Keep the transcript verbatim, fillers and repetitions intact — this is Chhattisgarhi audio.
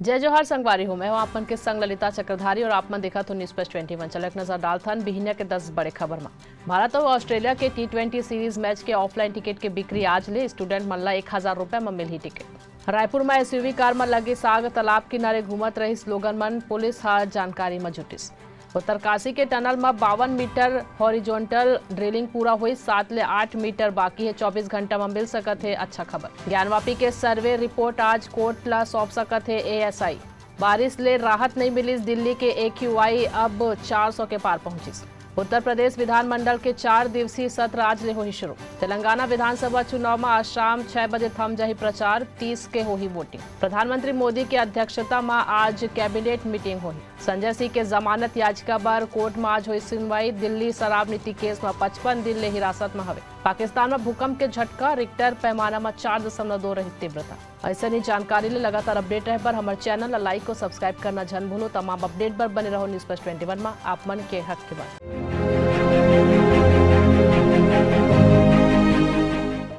जय जोहार संगवारी हो, मैं हूं आप मन के संग ललिता चक्रधारी और आप मन देखत हो News Plus twenty one। चलो एक नजर डालथन बिहिनिया के दस बड़े खबर म। भारत और ऑस्ट्रेलिया के टी ट्वेंटी सीरीज मैच के ऑफलाइन टिकट के बिक्री आज ले, स्टूडेंट मन ला एक हजार रुपए म मिलही टिकट। रायपुर म एसयूवी कार म लगे साग, तालाब किनारे घूमत रहिस लोगन मन, पुलिस ह जानकारी म जुटिस। उत्तरकाशी के टनल म बावन मीटर हॉरिजॉन्टल ड्रिलिंग पूरा होइस, सात ले आठ मीटर बाकी हे, चौबीस घंटा म मिल सकत हे अच्छा खबर। ज्ञानवापी के सर्वे रिपोर्ट आज कोर्ट ला सौंप सकत हे एएसआई। बारिश ले राहत नइ मिलिस दिल्ली के एक्यूआई, अब चार सौ के पार पहुंचिस। उत्तर प्रदेश विधानमंडल के चार दिवसीय सत्र आज ले होही शुरू। तेलंगाना विधानसभा चुनाव म आज शाम छह बजे थम जाही प्रचार, तीस के होही वोटिंग। प्रधानमंत्री मोदी के अध्यक्षता म आज कैबिनेट मीटिंग होही। संजय सिंह के जमानत याचिका बर कोर्ट म आज होही सुनवाई। दिल्ली शराब नीति केस म पचपन दिन ले हिरासत म हवे। पाकिस्तान म भूकंप के झटका, रिक्टर पैमाना म चार दशमलव दो रही तीव्रता। अइसने जानकारी ले लगातार अपडेट रहे बर हमर चैनल ला लाइक और सब्सक्राइब करना झन भूलो। तमाम अपडेट बर बने रहो News Plus twenty one म, आप मन के हक के बात।